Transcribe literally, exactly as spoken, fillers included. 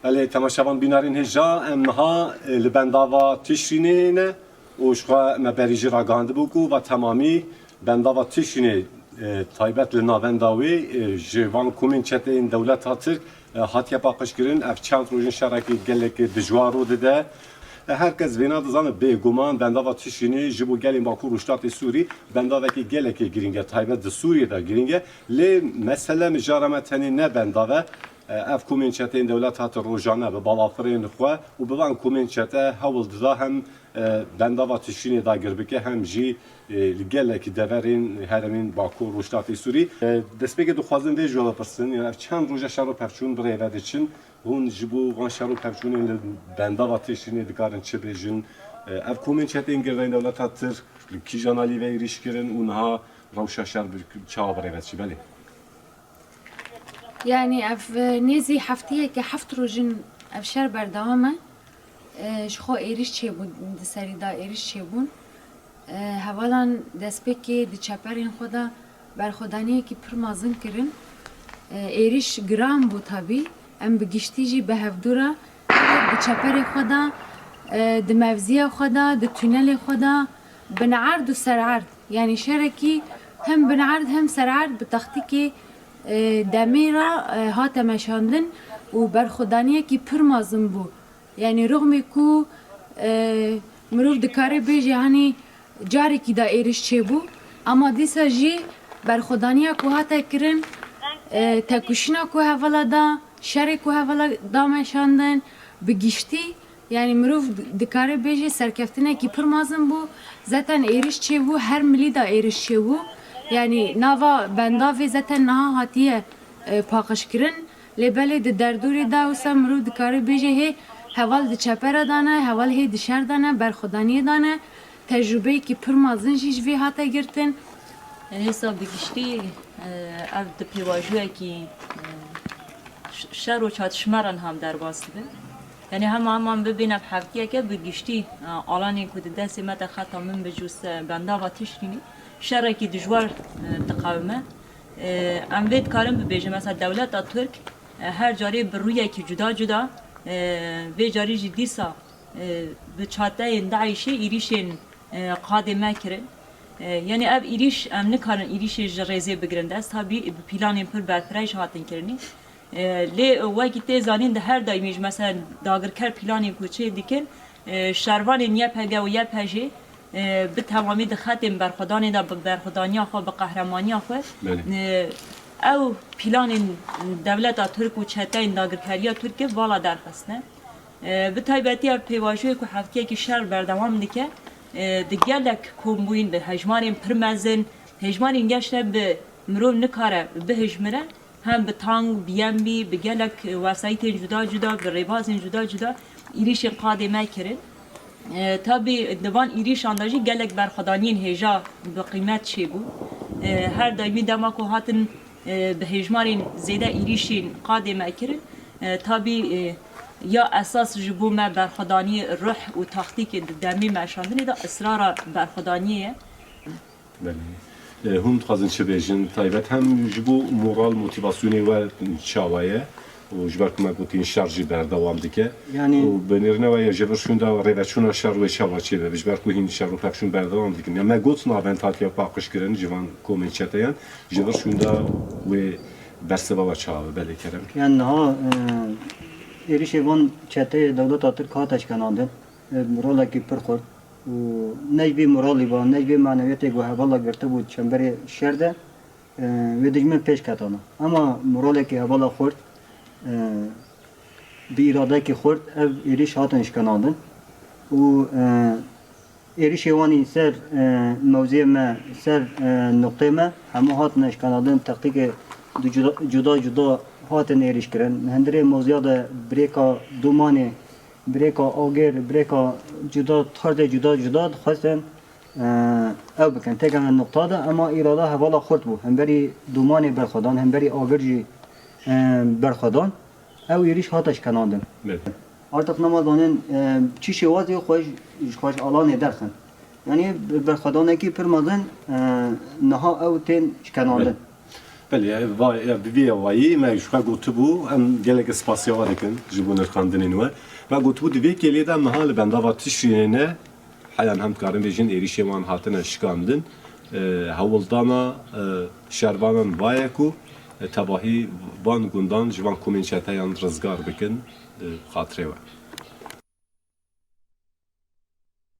Belê, temaşevan bînarên hêja, em niha, e, li bendava Tişrînê ne û ji xwe me berî jî ragihandibû ku va temamî bendava Tişrînê, e, taybet li navenda wê, e, ji van komên çeteyên dewleta Tirk, e, hatiye paqijkirin. Ev çend roj in şerekî gelekî dijwar rû dide. E, her kes vêna dizane, bêguman bendava Tişrînê ji bo gelên Bakur Rojhilatê Sûrî bendavekî gelekî girîng e, taybet di Sûriyê de girîng e. Lê mesele mijara me tenê ne bendav e. E, ev komên çeteyên dewleta Tirk rojane bi balafirên xwe û bi van komên çete hewl dida hem, e, bendava Tişrînê dagir bike, hem jî, e, li gelekî deverên herêmên Bakur Rojhilatê Sûrî. E, destpêkê dixwazin vê ji we bipirsin, yani ev çend roja şer û pevçûn bi rê ve diçin, hûn ji bo van şer û pevçûnên li bendava Tişrînê dikarin çi bêjin? E, ev komên çeteyên girêdayî dewleta Tirk li kîjan alî ve êrîş kirin û niha rewşa şer bi çawa bi rê ve diçe? Belê. Yani ev, e, nêzî hefteyeke heft rojin ev şer berdewam e. E, ji xwe êrîş çêbûn, di serî de êrîş çêbûn. E, hevalan destpêkê di çeperên xwe de berxwedaniyekî pir mezin kirin. E, êrîş giran bû tabî. Em bi giştî jî bi hevdû re di çeperê xwe de, e, di mevziya xwe de, di tûnelê xwe de, binerd û sererd. Yani şerekî hem binerd hem sererd bi taktîkê, e, demê re, e, hate meşandin û berxwedaniyekî pir mezin bû. Yani rixmê ku, e, mirov dikare bêje, hani carekî de êrîş çêbû, ama dîsa jî berxwedaniya ku hate kirin, e, tekoşîna ku hevala da, şerê ku hevala da meşandin, bi giştî, yani mirov dikare bêje serkeftinekî pir mezin bû. Zaten êrîş çêbû, her milî de êrîş çêbû. Yani nava bendavê zaten niha hatiye, e, paqijkirin. Lê belê di derdorê de wisa mirov dikare bêje hê heval di çepera de ne, heval hê di şer de ne, berxwedaniyê de ne. Tecrûbeyekî pir mezin jî ji vê hate girtin. Hêsa bi giştî, e, ev di pêvajoyekî, e, ş-, şer û çatişmeran ham derbas dibe. Yani hema heman bibîne bi heftiyeke bi giştî, e, alanên ku di destê me de xeta min bi cûs, e, bendava Tişrînî şerekî dijwar, e, diqewime. E, em vê dikarin bibêjin, mesela dewleta Tirk, e, her carê bi rûyekî cuda cuda, e, vê carî jî dîsa, e, bi çateyên DAIŞê êrîşên, e, qadê me kirin. E, yani ev êrîş, em nikarin êrîşê ji rêzê bigirin dest. Tabî bi planên pir berfireh jî hatin kirinê. E, lê wekî tê zanîn, di her daîmî jî mesela dagirker planên ku çê dikin, e, şervanên Y P G û Y P J, e, bi temamî di xetên berxwedanê de, bi berxwedaniya xwe, bi qehremaniya xwe, Belê. e, ew planên dewleta Tirk û çeteyên dagirkeriya Tirkê vala derxistine. E, bi taybetî ev pêvajoyê ku heftiyekî şer berdewam dike, e, di gelek kombûyîn, bi hejmarên pir mezin, hejmarên geş ne bi mirov nikare bihijmire, hem bi tank, B M P, bi gelek wesayîtên cuda cuda, bi rêbazên cuda cuda êrîşên qadê me kirin. E, tabî di van êrîşan de jî gelek berxwedaniyên hêja bi qîmet çêbû. E, her daîmî dema ku hatin, e, bi hêjmarên zêde êrîşên qadê me kirin, e, tabî, e, ya esas ji bo me berxwedaniyê ruh û taktîkê di demê meşandinê de israra berxwedaniyê ye. Belê. E, hûn dixwazin çi bêjin? Taybet hem ji bo moral, motivasyonê we çawa ye? Û ji ber ku me gotîn şer jî berdewam dike. Yani Û binêrine we ye ji vir şûnda rêveçûna şer wê çawa çêbe? Ji ber ku hîn şer û pevçûn berdewam dikin. Ya me got navend hatiye paqijkirin ji van komên çeteyan. Ji vir şûnda wê bersiva we çawa be? Belê kerem. Yani niha, e, êrîşê van çeteyê dewleta Tirk hate şkenandin. E, moralekî pir xurt û ne ji vê moralî ba, ne ji vê manewiyetê ku hevala girtibû çemberê şer de, e, wê dijmin pêş ketana. Ema moralekî hevala xurt, e, bi îradekî xurt ev êrîş hatin şkenandin û, e, êrîşê wanî ser, e, mewziyê me, ser, e, nuqtê me hemû hatine şkenandin, tektîkê du cuda, cuda cuda hatin êrîş kirin. Hundirê mewziya de birêka Dûmanê, birêka Agir, birêka cuda, tarzê cuda cuda dixwestin, e, ew bikin. Têkevin nuqta de, ema îrada hevala xurt bû. Hemberî Dûmanê berxwedan, hemberî Agir jî, e, berxwedan. Ew êrîş hate şkenandin. Belê. Artık nema zanin, e, çi şêwazê xwe ji, ji xwe ji alanê derxin. Yani berxwedanekî pir mezin, e, niha ew tên şkenandin. Belê. Belê, ev va-, ev bi vî awayî me ji xwe gotibû, em gelek spasiya we dikin ji bo nirxandinên we. Me gotibû di vê kêlê de em niha li bendava Tişrînê ne, heyan hem dikarin bêjin êrîşên wan hatine şikandin. E, hewldana, e, şervanan va ye ku, e, tevahî van gundan ji van komên çeteyan rizgar bikin, e, xatirê we.